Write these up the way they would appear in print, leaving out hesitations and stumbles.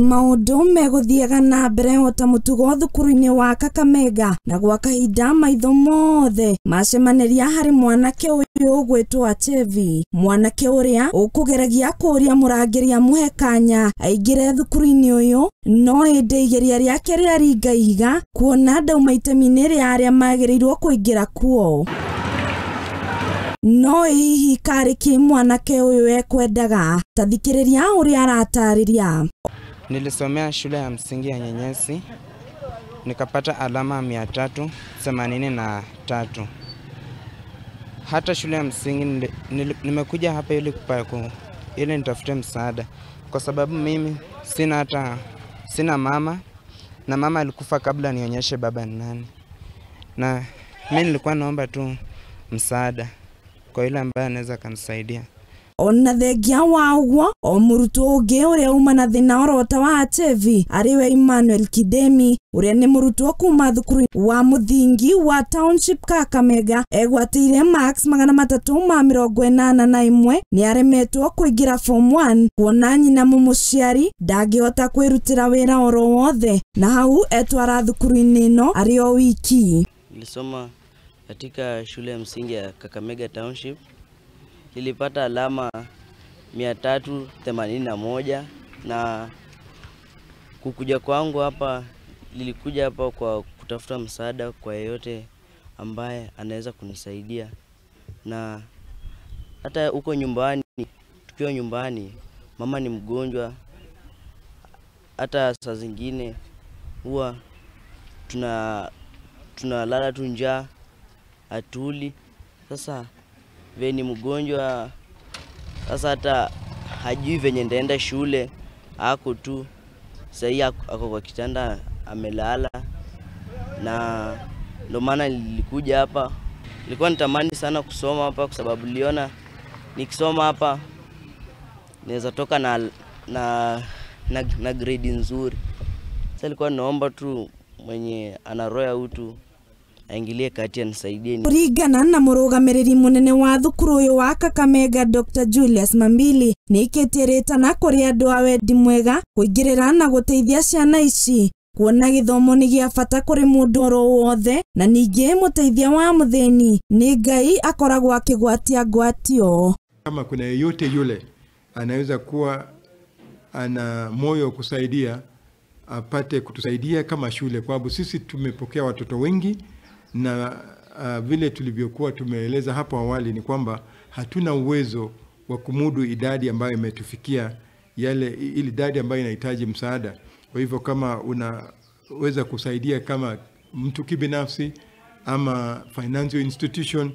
Maũndũ megũthiaga na mbere o ta mũtugo thukuru-inĩ wa Kakamega na gwa kahinda maitho mothe macemanĩria harĩ mwanake ũyũ ũgwĩtwo Achevi, mwanake ũrĩa ũkũgeragia kũũria mũrangĩri amũhe kanya aingĩre thukuru-inĩ ũyũ, no ĩndĩ igeria rĩake rĩaringa ihiga kuona ndauma itemi-inĩ rĩa arĩa magĩrĩirwo kũingĩra kuo. No hihi karĩ kĩ mwanake ũyũ ekwendaga? Ta thikĩrĩria ũrĩa aratarĩria. Nilisomea shule ya msingi ya Nyenyesi, nikapata alama 383. Hata shule ya msingi nimekuja hapa ili nitafute msaada, kwa sababu mimi sina mama, na mama alikufa kabla nionyeshe baba ni nani. Na mimi nilikuwa naomba tu msaada kwa yule ambaye anaweza kanisaidia. Ona thengia wa ũguo o mũrutwo ũngĩ ũrĩa uma na thĩna orota wa Achevi arĩwe Emmanuel Kidemi ũrĩa nĩ mũrutwo kuma thukuru wa mũthingi wa Township Kakamega egwatĩire marks 381 nĩ aremetwo kũingĩra form 1 kuona nyina mũmũciari ndangĩhota kwĩrutĩra wĩra oro wothe na hau etwara thukuru-inĩ ĩno arĩ o wiki. Nilisoma katika shule ya msingi ya Kakamega Township. Nilipata alama 381 na kukuja kwangu hapa, nilikuja hapa kwa kutafuta msaada kwa yeyote ambaye anaweza kunisaidia. Na hata huko nyumbani, tukiwa nyumbani, mama ni mgonjwa, hata saa zingine huwa tunalala tu njaa, hatuli. Sasa venye ni mgonjwa, sasa hata hajui venye ndaenda shule, ako tu sahii ako kwa kitanda amelala, na ndo maana nilikuja hapa. Nilikuwa nitamani sana kusoma hapa kwa sababu niliona nikisoma hapa naweza toka na grade nzuri. Sasa nilikuwa naomba tu mwenye ana roho ya utu aingilie kati anisaidie. Kuringana na mũrũgamĩrĩri mũnene wa thukuru ũyũ wa Kakamega Dr. Julius Mambili nĩaikĩtie rĩtana kũrĩ andũ a wendi mwega kũingĩrĩra na gũteithia ciana ici kuona gĩthomo nĩ gĩa bata kũrĩ mũndũ oro wothe na ningĩ mũteithia wa mũthĩni nĩ Ngai akoragwo akĩgwatia ngwatio. Kama kuna yeyote yule anaweza kuwa ana moyo kusaidia, apate kutusaidia kama shule, kwa sababu sisi tumepokea watoto wengi na vile tulivyokuwa tumeeleza hapo awali ni kwamba hatuna uwezo wa kumudu idadi ambayo imetufikia, ile idadi ambayo inahitaji msaada. Kwa hivyo kama unaweza kusaidia kama mtu kibinafsi ama financial institution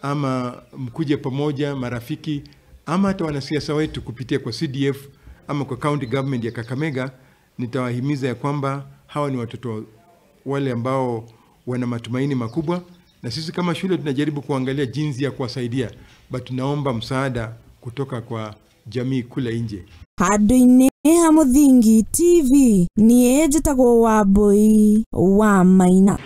ama mkuje pamoja marafiki ama hata wanasiasa wetu kupitia kwa CDF ama kwa county government ya Kakamega, nitawahimiza ya kwamba hawa ni watoto wale ambao wana matumaini makubwa, na sisi kama shule tunajaribu kuangalia jinsi ya kuwasaidia, but tunaomba msaada kutoka kwa jamii kule nje. Handũ-inĩ ha Mũthingi TV niĩ njĩtagwo Wambui wa Maina.